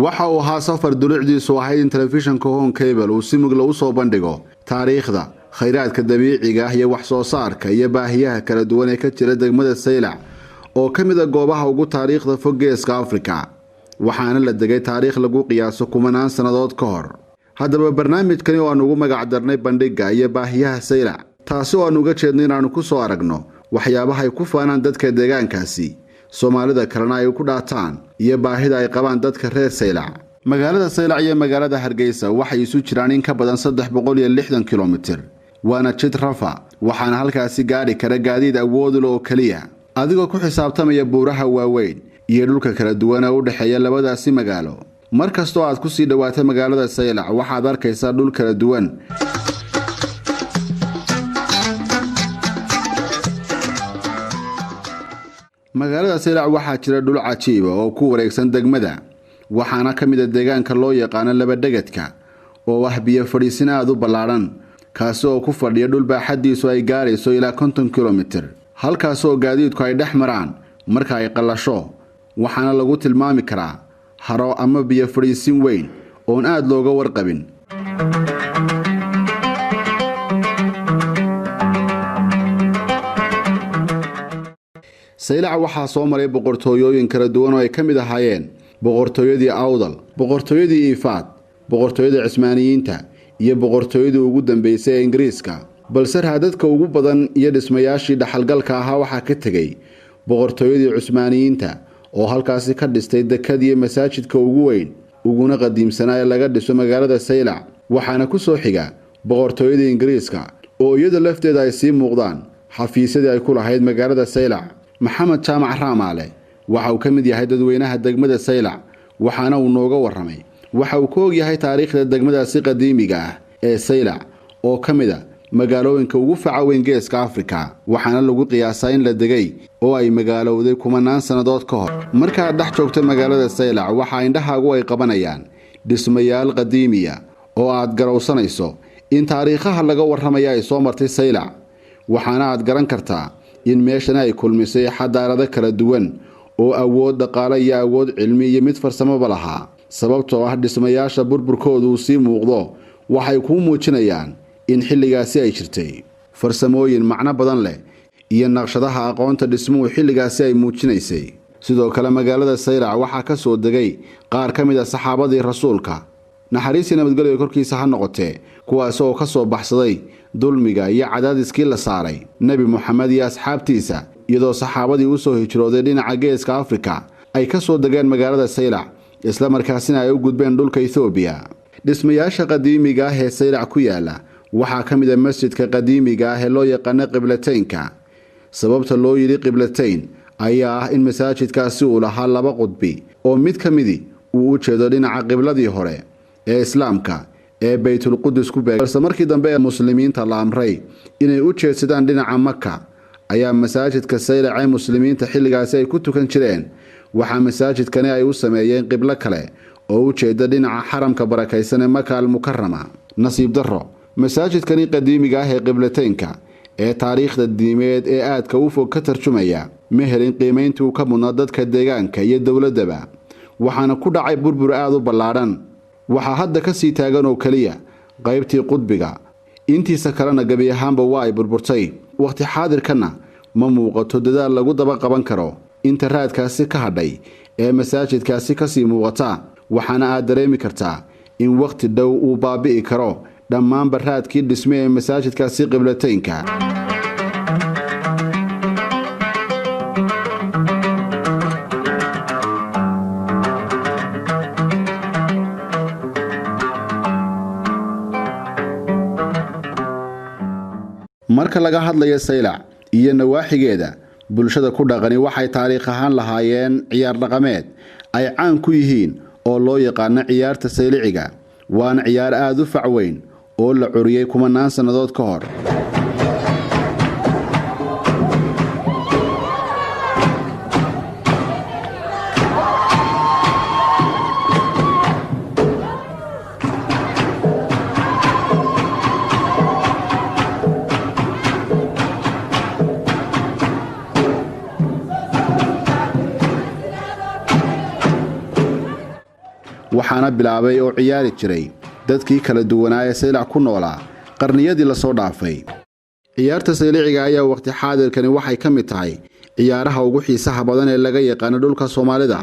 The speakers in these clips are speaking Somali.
Waxa uu ahaa safar dulucdiisu ahayd in telefishanka Horn Cable uu si mugla u soo bandhigo taariikhda, khayraadka dabiiciga ah iyo wax soo saarka iyo baahiyaha kala duwan ee ka jira degmada Saylac, oo ka mid a goobaha ugu taariikhda fog Geeska Afrika, waxaana la degay taariikh lagu qiyaaso kumanaan sannadood ka hor. Haddaba barnaamijkani oo aan ugu magac darnay Bandhigga iyo Baahiyaha Saylac, taasi oo aan uga jeedno inaannu ku soo aragno waxyaabaha ay ku faanaan dadka deegaankaasi, Soomaalida kalena ay ku dhaataan, iyo baahida ay qabaan dadka reer Saylac. Magaalada Saylac iyo magaalada Hargeysa waxay isu jiraan in ka badan 360 kilomitir, waana jid rafa, waxaana halkaasi gaadhi kara gaadiid awoodule oo keliya, adigoo ku xisaabtamaya buuraha waaweyn iyo dhulka kala duwan ee u dhexeeya labadaasi magaalo. Mar kastoo aad kusii dhowaato magaalada Saylac, waxaad arkaysaa dhul kala duwan. Magaalada Saylac waxaa jira dhul cajiiba oo ku wareegsan degmada, waxaana ka mid a deegaanka loo yaqaano Labadhegadka, oo ah biyo fadhiisin aada u ballaadhan, kaasi oo ku fadhiya dhul baaxaddiisu ay gaarayso ilaa 50 kilomitir, halkaas oo gaadiidku ay dhex maraan marka ay qallasho, waxaana lagu tilmaami karaa haro ama biyo fadhiisin weyn oon aada looga warqabin. Saylac waxaa soo maray boqortooyooyin kala duwan oo ay ka mid ahaayeen boqortooyadii Awdal, boqortooyadii Iifaad, boqortooyada Cismaaniyiinta iyo boqortooyadii ugu dambeysay ee Ingiriiska. Balse raadadka ugu badan iyo dhismayaashii dhaxalgalka ahaa waxaa ka tegey boqortooyadii Cusmaaniyiinta, oo halkaasi ka dhistay dekad iyo masaajidka ugu weyn uguna qadiimsanaa ee laga dhiso magaalada Saylac. Waxaana ku soo xiga boqortooyadii Ingiriiska, oo iyada lafteeda ay sii muuqdaan xafiisyadii ay ku lahayd magaalada Saylac. Maxamed Jaamac Raamaale waxa uu ka mid yahay dadweynaha degmada Saylac, waxaana uu nooga warramay waxa uu ka og yahay taariikhda degmadaasi qadiimiga ah ee Saylac, oo ka mid a magaalooyinka ugu faca weyn Geeska Afrika, waxaana lagu qiyaasaa in la degay oo ay magaalowday kumanaan sannadood ka hor. Markaad dhex joogto magaalada Saylac, waxaa indhahaagu ay qabanayaan dhismayaal qadiimiya oo aad garowsanayso in taariikhaha laga warramaya ay soo martay Saylac, waxaana aad garan kartaa in meeshana ay kulmisay xadaarado kala duwan oo awood dhaqaale iyo awood cilmi iyo mid farsamoba lahaa, sababtoo ah dhismayaasha burburkoodu uu sii muuqdo waxay kuu muujinayaan in xilligaasi ay jirtay farsamooyin macno badan leh iyo naqshadaha aqoonta dhismuhu xilligaasi ay muujinaysay. Sidoo kale magaalada Saylac waxaa ka soo degay qaar ka mid a saxaabadii rasuulka, naxariisii nabadgelyo korkiisa ha noqotee, kuwaas oo ka soo baxsaday dulmiga iyo cadaadiskii la saaray Nebi Moxamed iyo asxaabtiisa, iyadoo saxaabadii u soo hijrooday dhinaca Geeska Afrika ay ka soo degeen magaalada Saylac, isla markaasina ay u gudbeen dhulka Ethoobiya. Dhismayaasha qadiimiga ah ee Saylac ku yaala waxaa ka mid a masjidka qadiimiga ah ee loo yaqaano Qiblateynka. Sababta loo yidhi Qiblatayn ayaa ah in masaajidkaasi uu lahaa laba qudbi, oo mid ka midi uu u jeedo dhinaca qibladii hore ee Islaamka ee Baytulqudus ku beeg, balse markii dambe ee muslimiinta la amray inay u jeedsadaan dhinaca Maka, ayaa masaajidka Saylac ee muslimiinta xilligaasi ay ku tukan jireen waxaa masaajidkani ay u sameeyeen qiblo kale oo u jeeda dhinaca xaramka barakaysan ee Maka Almukarama. Nasiib darro, masaajidkani qadiimiga ah ee Qiblateynka ee taariikhda diimeed ee aadka u fog ka tarjumaya ma helin qiimayntii uu ka mudnaa dadka deegaanka iyo dowladdaba, waxaana ku dhacay burbur aada u ballaadhan. Waxaa hadda ka sii taagan oo keliya qaybtii qudbiga, intiisa kalena gebi ahaanba waa ay burburtay. Wakhti xaadirkanna ma muuqato dadaal lagu daba qaban karo inta raadkaasi ka hadhay ee masaajidkaasi kasii muuqata, waxaana aad dareemi kartaa in wakhti dhow uu baabi'i karo dhammaanba raadkii dhisme ee masaajidkaasi Qiblateynka. Marka laga hadlayo Saylac iyo nawaaxigeeda, bulshada ku dhaqani waxay taariikh ahaan lahaayeen ciyaar dhaqameed ay caan ku yihiin oo loo yaqaano ciyaarta sayliciga, waana ciyaar aada u fac weyn oo la curiyey kumanaan sannadood ka hor. Waxaana bilaabay oo ciyaari jiray dadkii kala duwanaa ee Saylac ku noolaa qarniyadii lasoo dhaafay. Ciyaarta sayliciga ayaa waqti xaadirkani waxay ka mid tahay ciyaaraha ugu xiisaha badan ee laga yaqaano dhulka Soomaalida.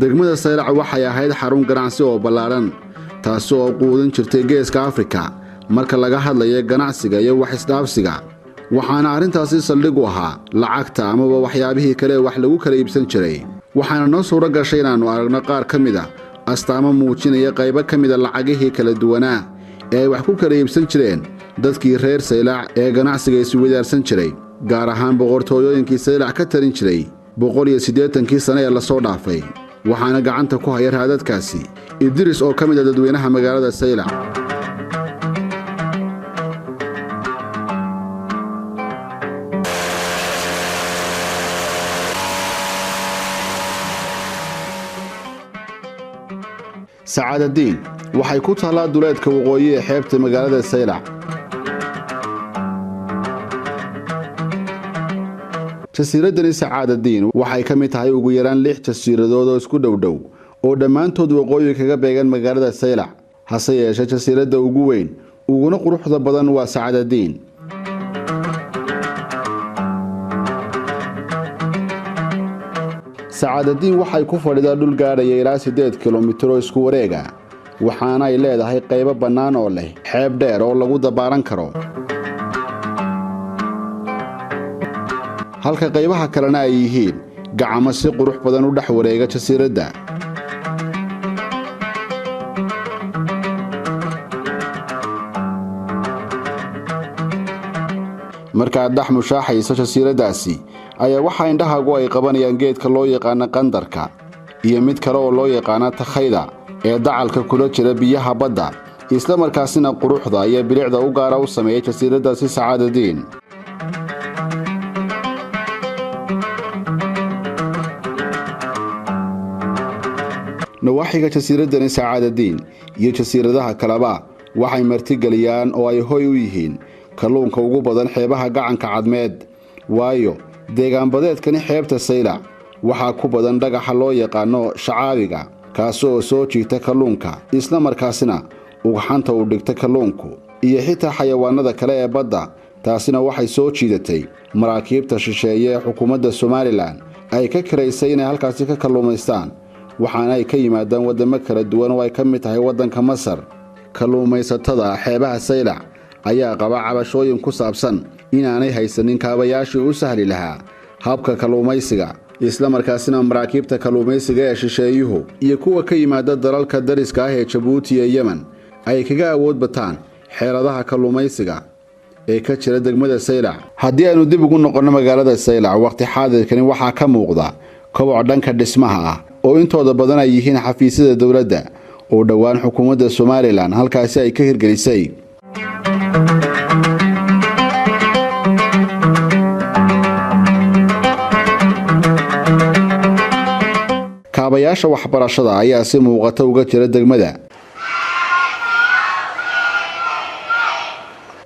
Degmada Saylac waxay ahayd xarun ganacsi oo ballaadhan, taasi oo quudin jirtay Geeska Afrika marka laga hadlayo ganacsiga iyo wax isdhaafsiga. Waxaana arrintaasi saldhig u ahaa lacagta amaba waxyaabihii kale ee wax lagu kala iibsan jiray. Waxaana noo suuro gashay inaannu aragno qaar ka mid a astaamo muujinaya qaybo ka mida lacagihii kala duwanaa ee ay wax ku kala iibsan jireen dadkii reer Saylac ee ganacsiga isweydaarsan jiray, gaar ahaan boqortooyooyinkii Saylac ka talin jiray 180-kii sane ee lasoo dhaafay. Waxaana gacanta ku haya raadadkaasi Idris oo ka mid a dadweynaha magaalada Saylac. Sacaadadiin waxay ku taallaa duleedka waqooyi ee xeebta magaalada Saylac. Jasiiraddani Sacaadadiin waxay ka mid tahay ugu yaraan 6 jasiiradood oo isku dhowdhow oo dhammaantood waqooyi kaga beegan magaalada Saylac. Hase yeeshee, jasiiradda ugu weyn uguna quruxda badan waa Sacaadadiin. Sacaadadiin waxay ku fadhidaa dhul gaadhaya ilaa 8 kilomitir oo isku wareega, waxaana ay leedahay qaybo bannaan oo leh xeeb dheer oo lagu dabaaran karo, halka qaybaha kalena ay yihiin gacamo si qurux badan u dhex wareega jasiiradda. Markaad dhex mushaaxayso jasiiraddaasi ayaa waxaa indhahaagu ay qabanayaan geedka loo yaqaana qandarka iyo mid kale oo loo yaqaana takhayda ee dacalka kula jira biyaha badda, isla markaasina quruxda iyo bilicda u gaara u sameeya jasiiraddaasi Sacaadadiin. Nawaaxiga jasiiraddani Sacaadadiin iyo jasiiradaha kaleba waxay martigeliyaan oo ay hoy u yihiin kalluunka ugu badan xeebaha gacanka Cadmeed, waayo deegaanbadeedkani xeebta Saylac waxaa ku badan dhagaxa loo yaqaano shacaabiga, kaasi oo soo jiita kalluunka, isla markaasina ugxanta uu dhigta kalluunku iyo xitaa xayawaanada kale ee badda. Taasina waxay soo jiidatay maraakiibta shisheeye ee xukuumadda Somalilan ay ka karaysay inay halkaasi ka kalluumaystaan, waxaana ay ka yimaadaan waddamo kala duwan oo ay ka mid tahay waddanka Masar. Kalluumaysatada xeebaha Saylac ayaa qaba cabashooyin ku saabsan inaanay haysanin kaabayaashii u sahli lahaa habka kalluumaysiga, isla markaasina maraakiibta kalluumaysiga ee shisheeyuhu iyo kuwa ka yimaada dalalka dariska ah ee Jabuuti iyo Yemen ay kaga awood bataan xeeladaha kalluumaysiga ee ka jira degmada Saylac. Haddii aynu dib ugu noqonno magaalada Saylac, waqti xaadirkani waxaa ka muuqda koboc dhanka dhismaha ah oo intooda badan ay yihiin xafiisyada dowladda oo dhowaan xukuumadda Somalilan halkaasi ay ka hirgelisay. Kaabayaasha waxbarashada ayaa si muuqata uga jira degmada,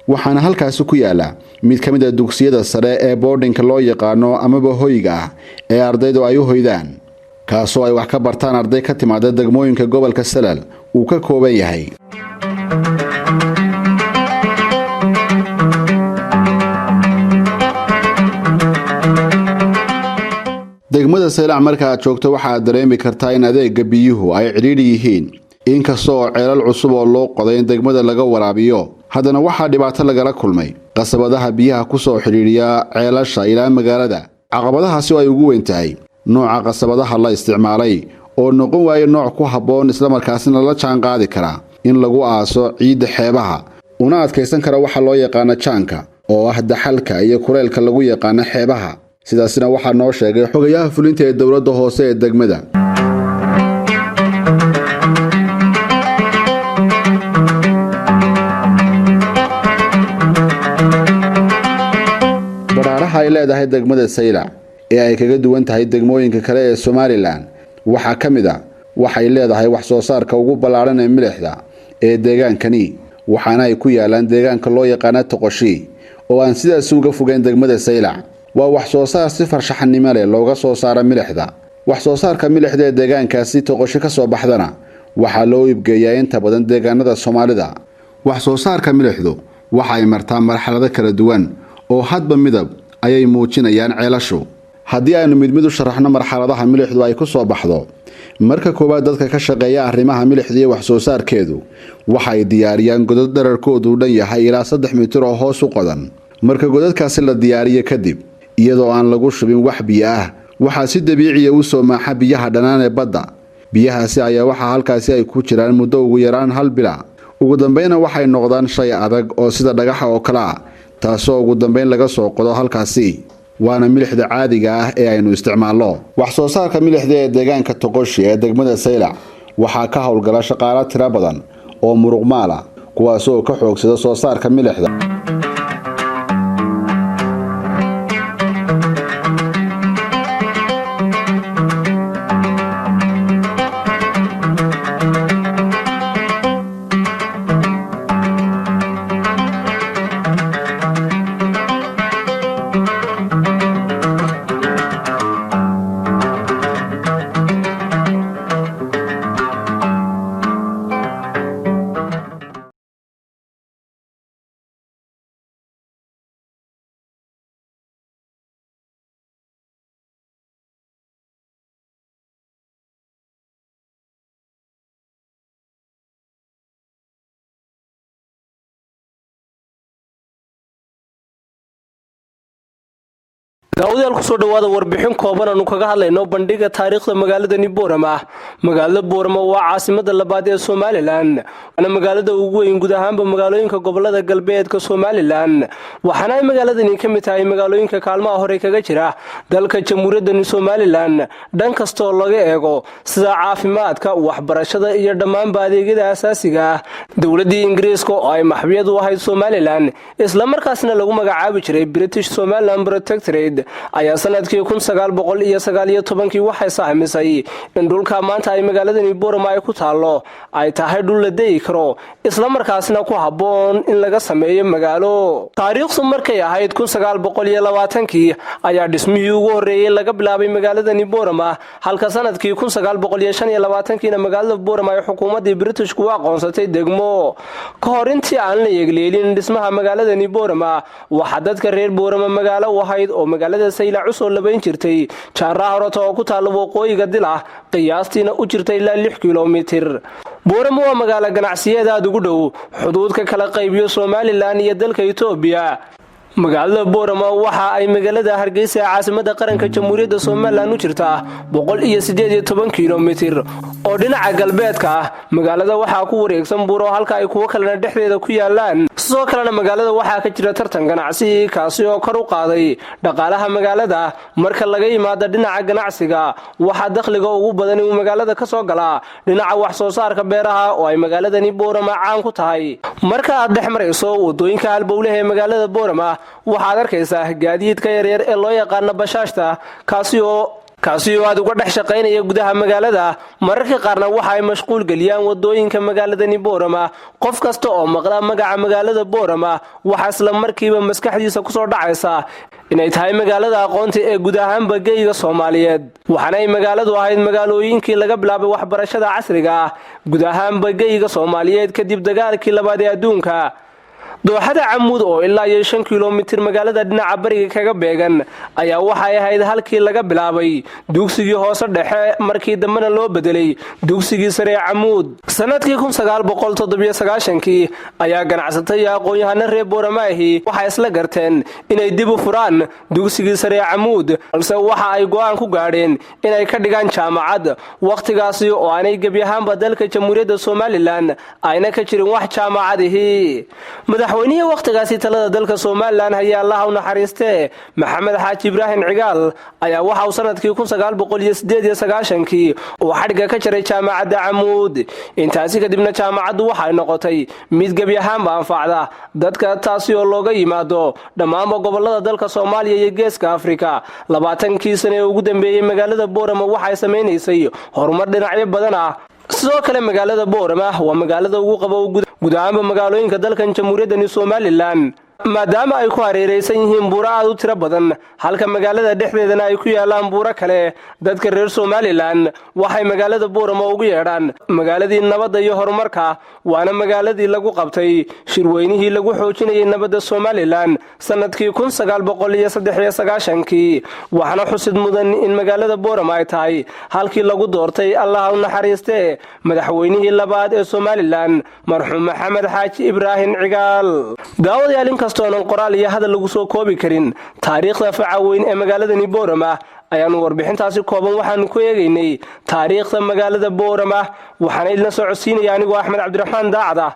waxaana halkaasi ku yaala mid ka mid a dugsiyada sare ee boardingka loo yaqaano amaba hoyga ah ee ardaydu ay u hoydaan, kaasoo ay wax ka bartaan arday ka timaada degmooyinka gobolka Salal uu ka kooban yahay. Degmada Saylac marka aad joogto waxaad dareemi kartaa in adeega biyuhu ay cidhiidhi yihiin. Inkasta oo ceelal cusub oo loo qoday in degmada laga waraabiyo, haddana waxaa dhibaato lagala kulmay qasabadaha biyaha ku soo xidhiidhiya ceelasha ilaa magaalada. Caqabadahaasi oo ay ugu weyn tahay nooca qasabadaha la isticmaalay oo noqon waayo nooc ku habboon islamarkaasina la jaan qaadi karaa in lagu aaso ciidda xeebaha, una adkaysan kara waxa loo yaqaano jaanka oo ah daxalka iyo kuleylka lagu yaqaano xeebaha. Sidaasina waxaa noo sheegay xogayaha fulinta ee dowladda hoose ee degmada. Badhaaraha ay leedahay degmada Saylac ee ay kaga duwan tahay degmooyinka kale ee Somalilan waxaa ka mid a waxay leedahay wax soo saarka ugu ballaadhan ee milixda ee deegaankani, waxaana ay ku yaalaan deegaanka loo yaqaana Toqoshi oo aan sidaas uga fogeyn degmada Saylac. Waa wax soo saar si farshaxanimo leh looga soo saara milixda. Wax soo saarka milixda ee deegaankaasi Toqosho ka soo baxdana waxaa loo iibgeeyaa inta badan deegaanada Soomaalida. Wax soo saarka milixdu waxa ay martaa marxalado kala duwan oo hadba midab ayay muujinayaan ceelashu. Haddii aynu mid mid u sharaxno marxaladaha milixdu ay ku soo baxdo, marka koowaad dadka ka shaqeeya arrimaha milixda iyo wax soo saarkeedu waxa ay diyaariyaan godad dherarkoodu dhan yahay ilaa 3 mitir oo hoos u qodan. Marka godadkaasi la diyaariyo kadib, iyadoo aan lagu shubin wax biyo ah, waxaa si dabiiciya u soo maaxa biyaha dhanaan ee badda. Biyahaasi ayaa waxaa halkaasi ay ku jiraan muddo ugu yaraan hal bila. Ugu dambeyna waxay noqdaan shay adag oo sida dhagaxa oo kale ah, taasoo ugu dambeyn laga soo qodo halkaasi, waana milixda caadiga ah ee aynu isticmaalno. Wax soo saarka milixda ee deegaanka Toqoshi ee degmada Saylac waxaa ka howlgala shaqaalo tiro badan oo muruqmaal ah, kuwaasoo ka xoogsada soo saarka milixda. Daawadayaal, kusoo dhawaada warbixin kooban aanu kaga hadlayno bandhiga taariikhda magaaladani Boorama. Magaalada Boorama waa caasimada labaad ee Somalilan, waana magaalada ugu weyn guud ahaanba magaalooyinka gobolada galbeedka Somalilan, waxaana ay magaaladani ka mid tahay magaalooyinka kaalmaha hore kaga jira dalka jamhuuriyaddani Somalilan dhan kastoo laga eego, sida caafimaadka, waxbarashada iyo dhammaanba adeegyada asaasiga ah. Dowladdii Ingiriiska oo ay maxbiyad u ahayd Somalilan, islamarkaasna lagu magacaabi jiray British Somaliland Protectorate, ayaa sanadkii 1919-kii waxay sahmisay in dhulka maanta ay magaaladani Boorama ay ku taallo ay tahay dhul la degi karo, islamarkaasna ku habboon in laga sameeyo magaalo. Taariikhdu markay ahayd 1920-kii ayaa dhismihii ugu horreeyey laga bilaabay magaaladani Boorama, halka sanadkii 1925-kiina magaalada Boorama ay xukuumaddii Britishku u aqoonsatay degmo. Ka hor intii aan la yegleelin dhismaha magaaladani Boorama, waxaa dadka reer Boorama magaalo u ahayd oo magaalada Saylac u soo labayn jirtay Jaaraha Horota oo ku taalla waqooyiga Dilah, qiyaastiina u jirta ilaa 6 kilomitir. Boorama waa magaalo ganacsiyeed aada ugu dhow xuduudka kala qaybiyo Somalilan iyo dalka Itoobiya. Magaalada Boorama waxa ay magaalada Hargeysa ee caasimada qaranka jamhuuriyadda Somalilan u jirtaa 118 kilomitir oo dhinaca galbeedka ah. Magaalada waxaa ku wareegsan buuro, halka ay kuwo kalena dhexdeeda ku yaalaan. Sidoo kalena magaalada waxaa ka jira tartan ganacsi, kaasi oo kor u qaaday dhaqaalaha magaalada. Marka laga yimaado dhinaca ganacsiga, waxaa dakhliga ugu badan uu magaalada ka soo galaa dhinaca wax soo saarka beeraha oo ay magaaladani Boorama caan ku tahay. Marka aad dhex marayso wadooyinka halbowlaha ee magaalada Boorama, waxaad arkaysaa gaadiidka yaryar ee loo yaqaano bashaashta, kaasi oo aad uga dhex shaqaynaya gudaha magaalada. Mararka qaarna waxa ay mashquul geliyaan wadooyinka magaaladani Boorama. Qof kasta oo maqla magaca magaalada Boorama waxaa isla markiiba maskaxdiisa kusoo dhacaysa inay tahay magaalada aqoonta ee guud ahaanba geyga Soomaaliyeed, waxaana ay magaaladu ahayd magaalooyinkii laga bilaabay waxbarashada casriga ah guud ahaanba geyga Soomaaliyeed kadib dagaalkii labaad ee adduunka. Dooxada Camuud oo ilaa iyo 5 kilomitir magaalada dhinaca bariga kaga beegan ayaa waxay ahayd halkii laga bilaabay dugsigii hoose dhexe, markii dambena loo bedelay dugsigii sare ee Camuud. Sanadkii 1997-kii ayaa ganacsato iyo aqoon-yahano reer Booramaahi waxay isla garteen inay dib u furaan dugsigii sare ee Camuud, balse waxa ay go'aan ku gaadheen inay ka dhigaan jaamacad, wakhtigaasi oo aanay gebi ahaanba dalka jamhuuriyadda Somalilan ayna ka jirin wax jaamacadihii. Madaxweynihii wakhtigaasi talada dalka Somalilan haya, Allaha u naxariistee, Maxamed Xaaji Ibraahim Cigaal, ayaa waxa uu sanadkii 1998-kii uu xadhigga ka jaray jaamacadda Camuud. Intaasi kadibna jaamacaddu waxay noqotay mid gebi ahaanba anfacda dadka, taasi oo looga yimaado dhammaanba gobolada dalka Soomaaliya iyo Geeska Afrika. 20-kii sane ee ugu dambeeyey magaalada Boorama waxay samaynaysay horumar dhinacyo badan ah. Sidoo kale magaalada Boorama waa magaalada ugu qabo guud ahaanba magaalooyinka dalkan jamhuuriyaddani Somalilan. Maadaama ay ku hareeraysan yihiin buuro aad u tiro badan, halka magaalada dhexdeedana ay ku yaalaan buuro kale, dadka reer Somalilan waxay magaalada Boorama ugu yeedhaan magaaladii nabadda iyo horumarka. Waana magaaladii lagu qabtay shirweynihii lagu xoojinayay nabadda Somalilan sannadkii 1993-kii. Waxaana xusid mudan in magaalada Boorama ay tahay halkii lagu doortay, Allaha u naxariistee, madaxweynihii labaad ee Somalilan, marxuum Maxamed Xaaji Ibraahim Cigaal. Daawadayaal, inkastoonan qoraal iyo hadal lagu soo koobi karin taariikhda faca weyn ee magaaladani Boorama, ayaanu warbixintaasi kooban waxaanu ku eegaynay taariikhda magaalada Boorama. Waxaana idinla socodsiinaya anigoo Axmed Cabdiraxmaan Daacada.